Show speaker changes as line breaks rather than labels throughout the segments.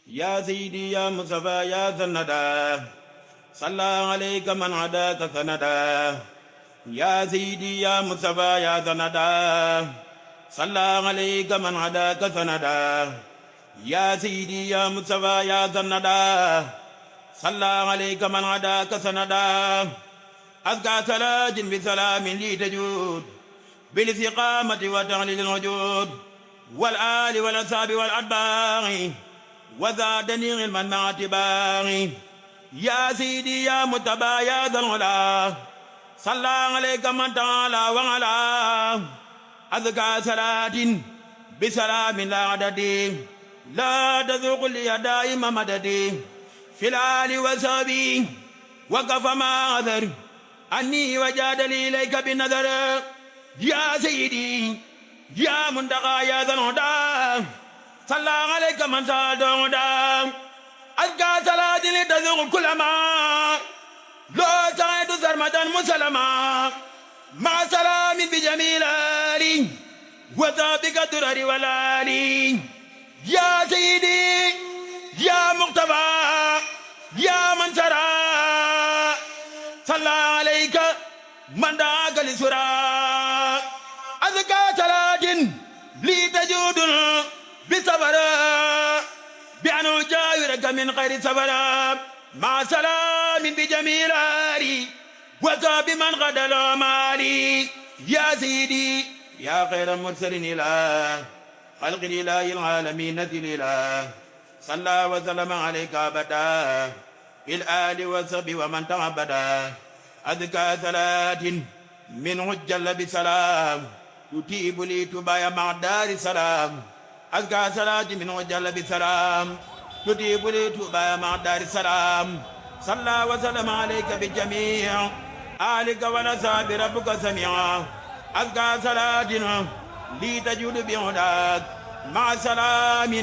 يا سيدي يا مصطفى يا سندا صلى عليك من عداك سندا يا سيدي يا مصطفى يا سندا صلى عليك من عداك سندا يا سيدي يا مصطفى يا سندا صلى عليك من عداك سندا أزكى صلاة بسلام لي تجود بالاستقامة وتعليل الوجود والآل والأصحاب والأتباع وزادني علما مع اتباعي يا سيدي يا متبى يا ذا العلا صلى عليك من تعالى وعلى أزكى صلاة بسلام لا عدد لا تذوق لي دائم مددي في الآل وصحبي وقف ما عذر أني وجاد لي إليك بالنظر يا سيدي يا منتقى يا ذا الهدى صلى عليك من ساد هدى أزكى صلاة لتذوق كل ما لا سعيد سرمدا مسلما مع سلام بجميل آلي وسابق الدرر والآلي يا سيدي يا مقتفى يا من سرى صلى عليك من دعاك لسرى أزكى صلاة لي تجود بسفر بأن أجاورك من خير سفر مع سلام بجميل آلي وصاب من غدا الأمالي يا سيدي يا خير المرسلين إله خلق الإله العالمين نزل إله صلى وسلم عليك أبدا بالآل والصحب ومن تعبدا أذكى صلاة منه جل بسلام تتيب لي تبايا مع دار السلام أذكى صلاة منه جل بسلام تتيب لي تبايا مع دار السلام صلى وسلم عليك بالجميع آلك ونصاب ربك سميعا أذكى صلاة لي تجود بهداك مع سلام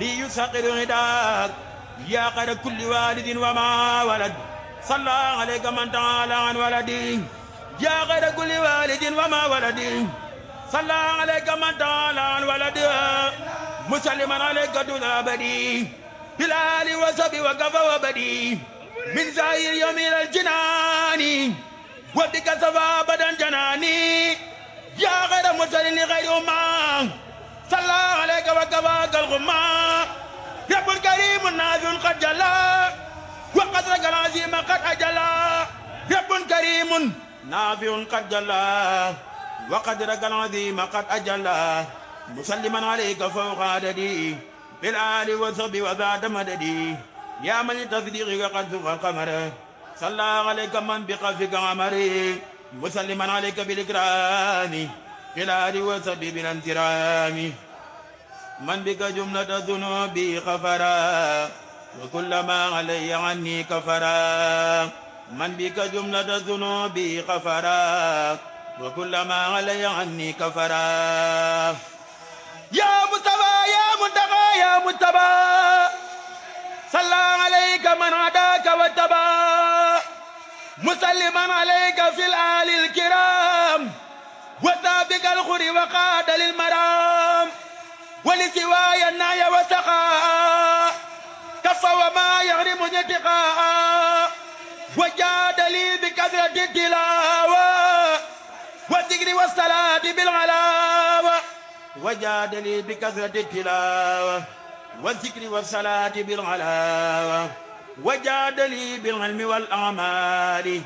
لي يسقر هداك يا قد كل والد وما ولد صلى عليك من تعالى عن ولدي يا غير كل والد وما ولدي صلى عليك من تعالى عن ولدي مسلما عليك دون أبدي بالآل وصحبه وكفى وبدي من زاهر يوم إلى الجنان وبك صفى أبدا جناني يا غير مرسل لغير أمة صلى عليك وكفاك الغمة رب كريم ناذ قد جلا وقدرك العظيم قد أجلا رب كريم نافع قد جلا وقدرك العظيم قد أجلا مسلما عليك فوق عددي بالآل والصحب وذات مددي يا من تصديقك قد سوق القمر صلى عليك من بقفك عمري مسلما عليك بالإكرام في الآل والصحب بالانترام من بك جملة ذنوبي غفرا وكل ما علي عني كفرا من بك جملة ذنوبي غفرا وكل ما علي عني كفرا يا مصطفى يا منتقى يا مجتبى صلى عليك من عداك واتبى مسلما عليك في الآل الكرام وسابق الخر وقاد للمرام ولسواي النعي وسقاء كف وما يغرم اتقاء وجاد لي بكثرة التلاوة والذكر والصلاة بالعلاوة وجاد لي بكثرة التلاوة والذكر والصلاة بالعلاوة وجاد لي بالعلم والأعمال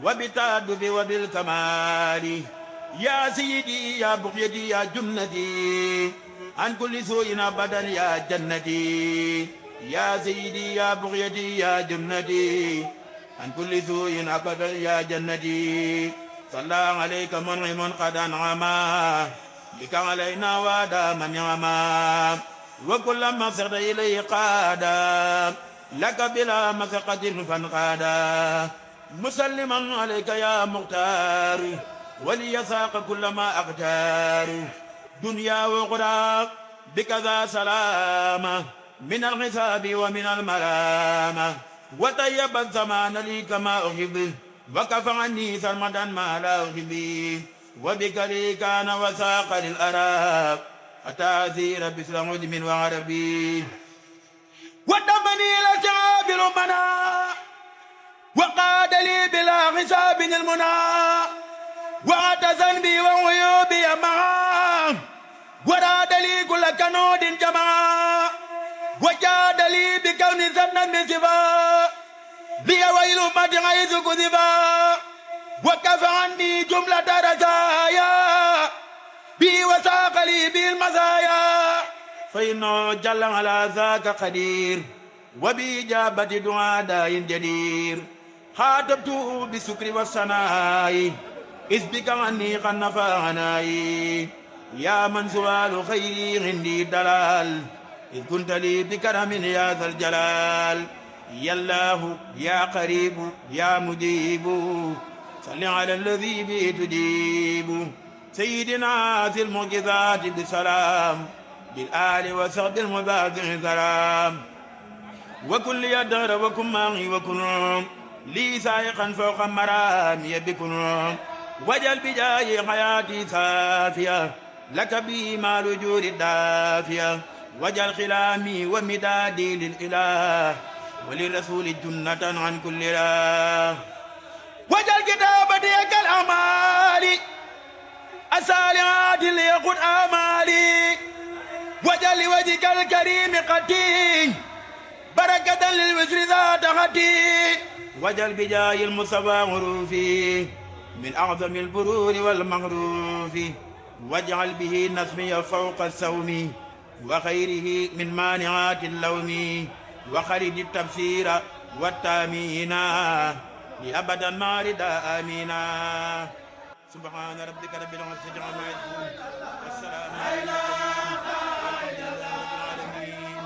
وبالتأدب وبالكمال يا سيدي يا بغيتي يا جنتي عن كل سوء أبدا يا جنتي يا سيدي يا بغيتي يا جنتي عن كل سوء أبدا يا جنتي صلى عليك منعم قد أنعما بك علينا ودام نعما وكل ما صرت إليه قادا لك بلا مسقة فانقادا مسلما عليك يا مختار وليساق كل ما أختار دنيا وقرى بكذا سلامة من الحساب ومن الملامة وطيب الزمان لي كما أحب وكف عني سرمدا ما لا أحب وبك لي كان وساق للأراب أتاثير بسر عدم وعربي منا وقاد لي بلا حساب المنى واعتزن بي وعيوبي معا وراد لي كل كنود جمعا وجاد لي بكون زمنا من صفا بي ويل مد حيث كذبا وكف عني جملة رزايا بي وساق لي بالمزايا فإنه جل على ذاك قدير وبإجابة دعاء داء جدير خاطبته بالسكر والثناء إذ بك عني قد نفى عناي يا من سؤال خيري عندي دلال إذ كنت لي بكرم يا ذا الجلال يا الله يا قريب يا مجيب صل على الذي به تجيب سيدنا ذي المعجزات بسلام بالآل وصحب المبادئ سلام وكل يدر وكن معي وكن لي سائقا فوق مرامي بكن وجل بجاي حياتي صافية لك به مال الجود الدافية وجل خلامي ومدادي للإله وللرسول جنة عن كل لا وجل كتابتي كالأمال الصالحات ليقود آمالي وجل وجهك الكريم قتي بركة للوزر ذات خطي وجل بجاي المصطفى غروفي من أعظم البرور والمغروف واجعل به نسمي فوق السوم وخيره من مانعات اللوم وخرج التفسير والتامين لأبدا ما ردا آمينا سبحان ربك رب العزة عما يصفون والسلام على المرسلين والحمد لله رب العالمين.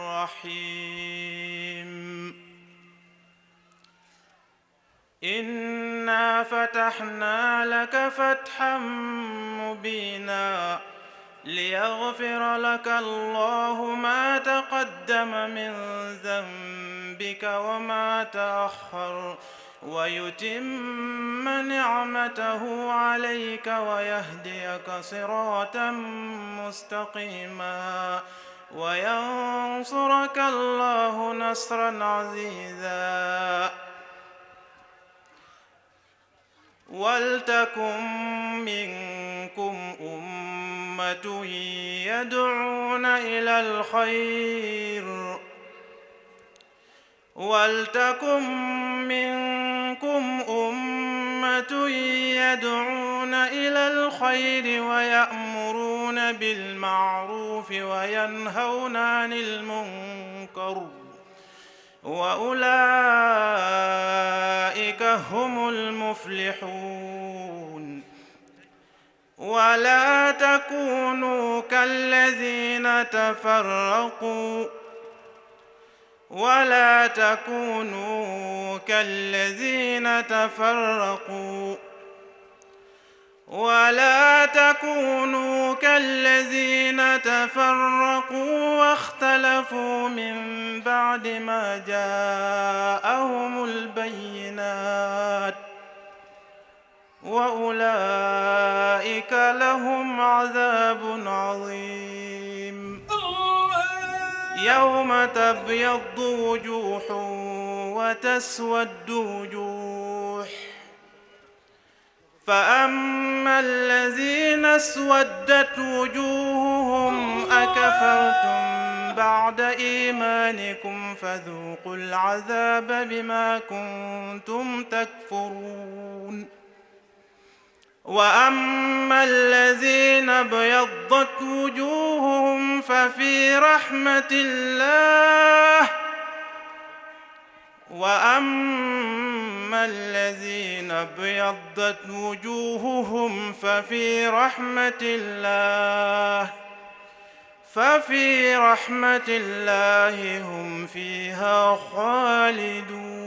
الرحيم إنا فتحنا لك فتحا مبينا ليغفر لك الله ما تقدم من ذنبك وما تأخر ويتم نعمته عليك ويهديك صراطا مستقيما وينصرك الله نصرا عزيزا ولتكن منكم أمة يدعون إلى الخير ويأمرون بالمعروف وينهون عن المنكر وأولئك هم المفلحون ولا تكونوا كالذين تفرقوا واختلفوا من بعد ما جاءهم البينات وأولئك لهم عذاب عظيم يوم تبيض وجوه وتسود وجوه فأما الذين اسودت وجوههم أكفرتم بعد إيمانكم فذوقوا العذاب بما كنتم تكفرون وأما الذين ابيضت وجوههم ففي رحمة الله هم فيها خالدون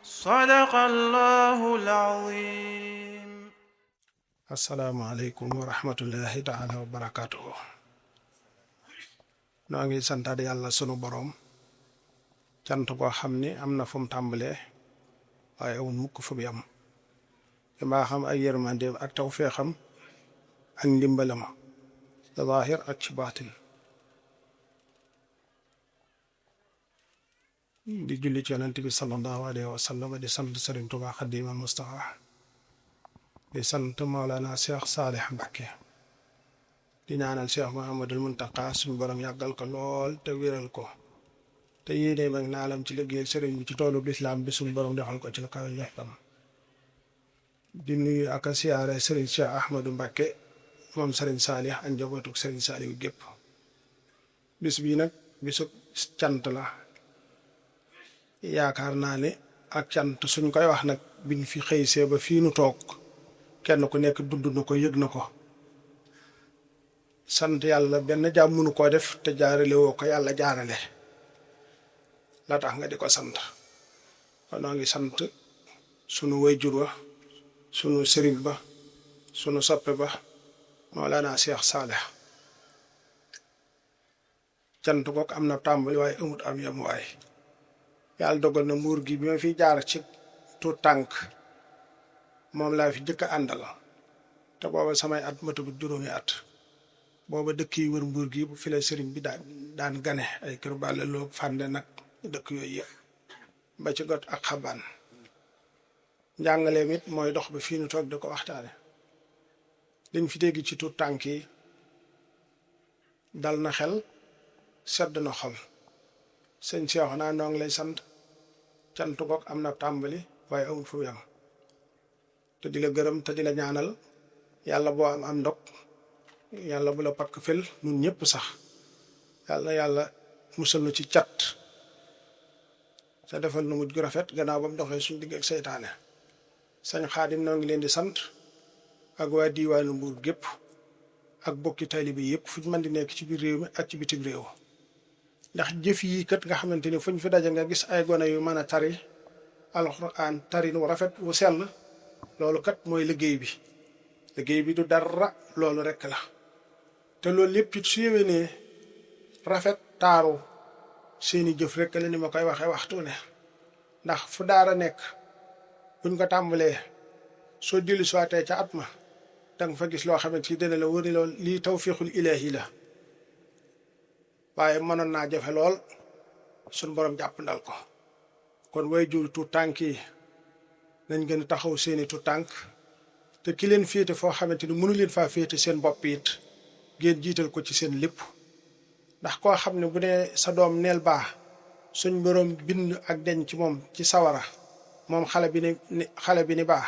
صدق الله العظيم.
السلام عليكم ورحمة الله تعالى وبركاته. نانغي سانتاد يالا سونو بروم cant boo xam ni am na fu mu tàmbalee waaye amul mukk fu mu yam te mbaa xam ay yërmandeem ak tawfeexam ak ndimbalam ci zaahir ak ci baatin di julli ci yonent bi sallallahu alayhi wa sallam di sant Sëriñ Tuubaa Xaadimal Mustafaa di sant Mawlana Cheikh Saalih Mbacké di ñaanal Cheikh Mouhamadul Muntaqa suñu borom yàggal ko lool te wéral ko te yéene mag naalam ci liggéeyal sëriñ bi ci toolu lislaam bi suñu borom defal ko ci la kawe njortam di nuyu ak a siyaare sëriñ Cheikh Ahmadou Mbacké moom sëriñ Saalih ak njabootuk sëriñ Saalih gépp bis bii nag bisu cant la yaakaar naa ne ak cant suñ koy wax nag biñ fi xëy see ba fii nu toog kenn ku nekk dund na ko yëg na ko sant yàlla benn jàmm mënu koo def te jaarale woo ko yàlla jaarale la tax nga di ko sant kon noo ngi sant sunu wayjur wa sunu sëriñ ba sunu soppe ba Mawlana Cheikh Saalih cant goog am na tàmbali waaye amut am yemuwaay yàlla dogal na mbuur gi bi ma fi jaar ci tu tànk moom laa fi jëkk a àndal te booba samay at matagut juróomi at booba dëkk yi wër mbuur gi bu fi la sëriñ bi daan gane ay kër bàlle loo fànde nag dëkk yooyu yëpp ba ci got ak xabaan njàngaleem it mooy dox ba fii nu toog di ko waxtaane liñ fi dégg ci tuut tànk yi dal na xel sedd na xol sëñ Cheikh naa noo ngi lay sant cant goog am na tàmbali waaye amul fu yam te di la gërëm te di la ñaanal yàlla boo am ndog yàlla bu la pakk fel ñun ñëpp sax yàlla musal nu ci cat te defal nu mujj gu rafet gannaaw ba mu doxee suñu digg ak seytaane sañ Xaadim noo ngi leen di sant ak waa diiwaanu Mbuur gépp ak bokki taalibe yëpp fu ñu mën di nekk ci biir réew mi ak ci bitim réew ndax jëf yi kat nga xamante ni fuñ fi daje nga gis ay gone yu mën a tari alxuraan tarin wu rafet wu sell loolu kat mooy liggéey bi du dara loolu rekk la te loolu lépp it su yéwénee rafet taaru seeni jëf rekk la ni ma koy waxee waxtu ne ndax fu daara nekk buñ ko tàmbalee soo dellu soitee ca at ma danga fa gis loo xamante ni dana la wëri lool lii tawfiixul ilaahi la waaye mënoon naa jafe lool suñ borom jàpp ndal ko kon way jur tuut tànk yi nañ gën a taxaw seeni tuut tànk te ki leen féete foo xamante ni mënu leen faa féete seen bopp it ngeen jiital ko ci seen lépp ndax koo xam ne bu dee sa doom neel baax suñ borom bind ak deñ ci moom ci sawara moom xale bi ni baax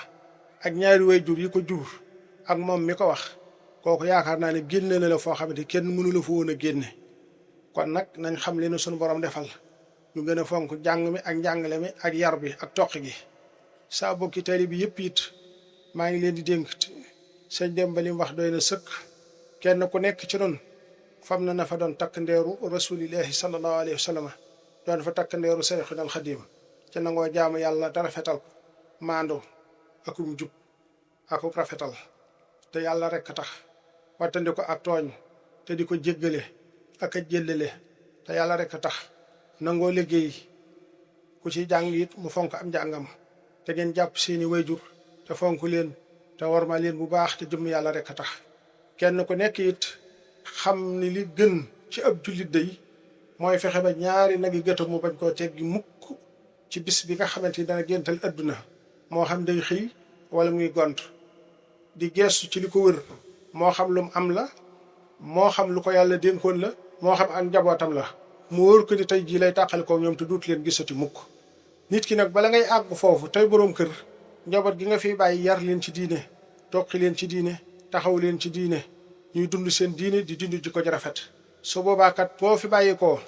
ak ñaari way jur yi ko jur ak moom mi ko wax kooku yaakaar naa ne génne na la foo xamante kenn mënu la fa woon a génne kon nag nañ xam li nu suñu borom defal ñu gën a fonk jàng mi ak njàngale mi ak yar bi ak toq gi saa bokki tali bi yëpp it maa ngi leen di dénk sëñ Demba li mu wax doy na sëkk kenn ku nekk ci noonu fam na fa doon takk ndeeru rasulillahi sallallahu alayhi wa sallam doon fa takk ndeeru Seyxuna al Xadim ci nangoo jaamu yàlla te rafetal ko maandu akum jub akuk rafetal te yàlla rekk tax wattandi ko ak tooñ te di ko jéggale ak a jëllale te yàlla rekk tax nangoo liggéey ku ci jàng it mu fonk am njàngam te ngeen jàpp seeni wayjur te fonk leen te warma leen bu baax te jëm yàlla rekk tax kenn ku nekk it xam ni li gën ci ab jullit day mooy fexe ba ñaari nag yi gëtam mu bañ koo teggi mukk ci bis bi nga xamante ni dana géntal adduna moo xam day xëy wala muy gont di geestu ci li ko wër moo xam lu mu am la moo xam lu ko yàlla dénkoon la moo xam ak njabootam la mu wóor ko ni tey jii lay tàqale ko ñoom te duut leen gisati mukk nit ki nag bala ngay àgg foofu tey boroom kër njaboot gi nga fi bàyyi yar leen ci diine toqi leen ci diine taxaw leen ci diine ñuy dund seen diine di dund jikko ji rafet su boobaa kat boo fi bàyyi ko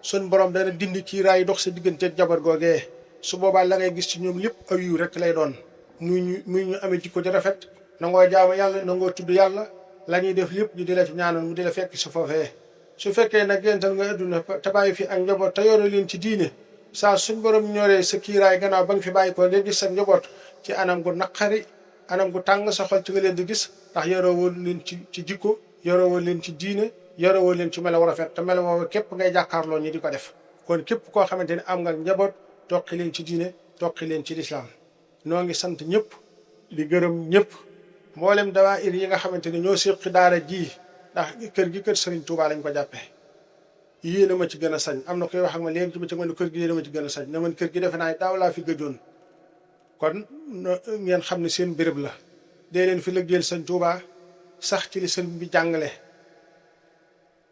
sun borom dana dindi kiiraay dox sa digganteeg njaboot googee su boobaa la ngay gis ci ñoom lépp aw yiw rek lay doon muy ñu amee jikko ji rafet nangoo jaamu yàlla nangoo tudd yàlla la ñuy def lépp ñu di la ci ñaanal mu di la fekk su foofee su fekkee nag géntal nga adduna te bàyyi fi ak njaboot te yore leen ci diine saa suñ borom ñoree sa kiiraay gannaaw ba nga fi bàyyi ko nga gis sa njaboot ci anam gu naqari anam gu tàng sa xol ci nga leen di gis ndax yorewoo leen ci jikko yorewoo leen ci diine yorewoo leen ci melaw rafet te melaw woowu képp ngay jàkkaarloo ñi di ko def kon képp koo xamante ne am nga njaboot toqi leen ci diine toqi leen ci lislaam noo ngi sant ñëpp di gërëm ñëpp mboolem dawaayir yi nga xamante ne ñoo séqi daara ji ndax kër gi kër Serigne Touba lañ ko jàppee yéen a ma ci gën a sañ am na koy wax ak ma léegi ci ba ci man kër gi yéen a ma ci gën a sañ ne man kër gi defe naa daaw laa fi gëjoon kon ngeen xam ne seen béréb la dee leen fi liggéeyal Serigne Touba sax ci li sëriñ bi jàngale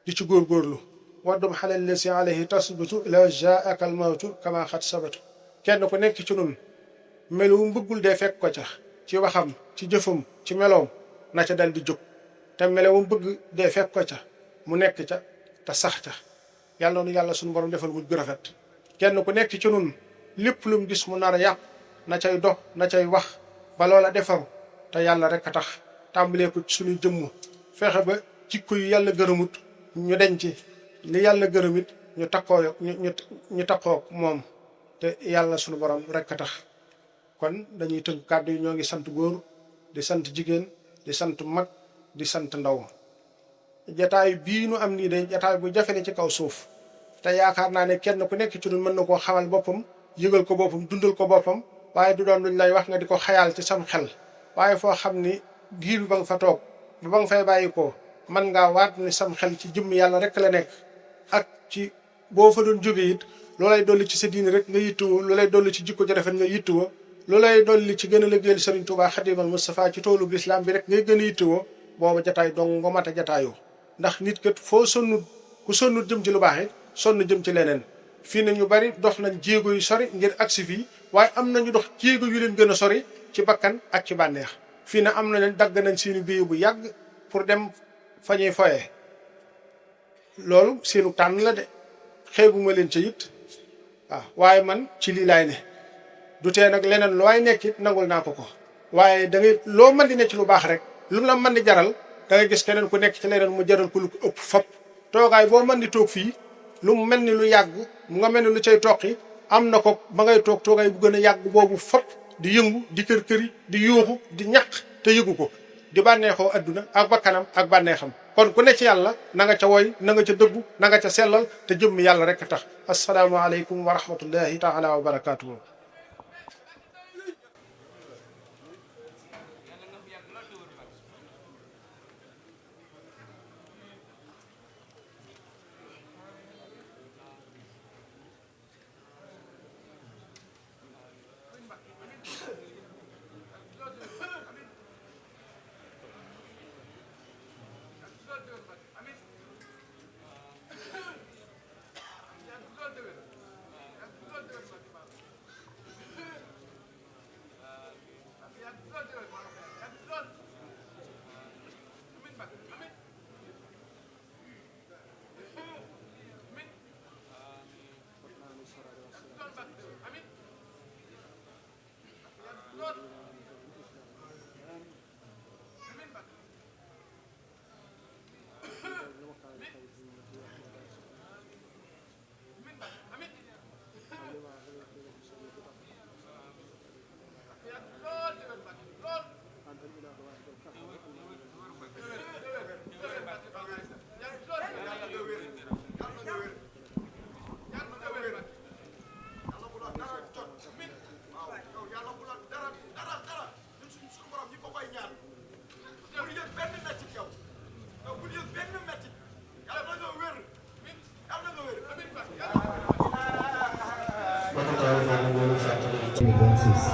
di ci góorgóorlu waddum xalal la si alayhi tasbutu la jaaka al mawtu kama xat sabatu kenn ku nekk ci nun melu mbëggul dee fekk ko ca ci waxam ci jëfam ci meloom na ca dal di jóg te melewum bëgg dee fekk ko ca mu nekk ca te sax ca yàlla nu yàlla suñu borom defal mujj gu rafet kenn ku nekk ci nun lépp lu mu gis mu nar a yàq na cay dox na cay wax ba loola defaru te yàlla rek a tax tàmbalee ko suñu jëmm fexe ba jikko yu yàlla gërëmut ñu denc li yàlla gërëmit ñu takkoo moom te yàlla suñu borom rek a tax kon dañuy tënk kàddu yi ñoo ngi sant góor di sant jigéen di sant mag di sant ndaw jataay bii nu am nii de jataay bu jafe ne ci kaw suuf te yaakaar naa ne kenn ku nekk ci ñun mën na koo xamal boppam yëgal ko boppam dundal ko boppam waaye du doon luñ lay wax nga di ko xayaal ci sam xel waaye foo xam ni diir bi ba nga fa toog ba nga fay bàyyi ko man ngaa waat ni sam xel ci jëmm yàlla rek la nekk ak ci boo fa doon jóge it loolay dolli ci sa diine rek nga yittuwoo loolay dolli ci jikko ju rafet nga yittuwoo loolay dolli ci gën a liggéeyal Serigne Touba Xadimal Mustafa ci toolu lislaam bi rek ngay gën a yittuwoo booba jataay dong nga mat a jataayoo ndax nit kat foo sonnut ku sonnut jëm ci lu baax it sonn jëm ci leneen fii na ñu bari dox nañ jéego yu sori ngir agsi fii waaye am nañu dox jéego yu leen gën a sori ci bakkan ak ci bànneex fii na am nañ dagg nañ seeni biir bu yàgg pour dem fa ñuy foyee loolu seenu tànn la de xeebuma leen ca it waaw waaye man ci lii laay ne du tee nag leneen lu waay nekk it nangul naa ko waaye da ngay loo mën di ne ci lu baax rek lu mu la mën di jaral da ngay gis keneen ku nekk ci leneen mu jaral ko lu ko ëpp fop toogaay boo mën di toog fii lu mu mel ni lu yàgg mu nga mel ni lu cay toqi am na ko ba ngay toog toogaay bu gën a yàgg boobu fop di yëngu di kër këri di yuuxu di ñaq te yëgu ko di bànneexoo adduna ak bakkanam ak bànneexam kon ku ne ci yàlla na nga ca woy na nga ca dëggu na nga ca sellal te jëmm yàlla rek a tax assalaamu aleykum wa rahmatullahi taala wa barakaatuhu.
Francis.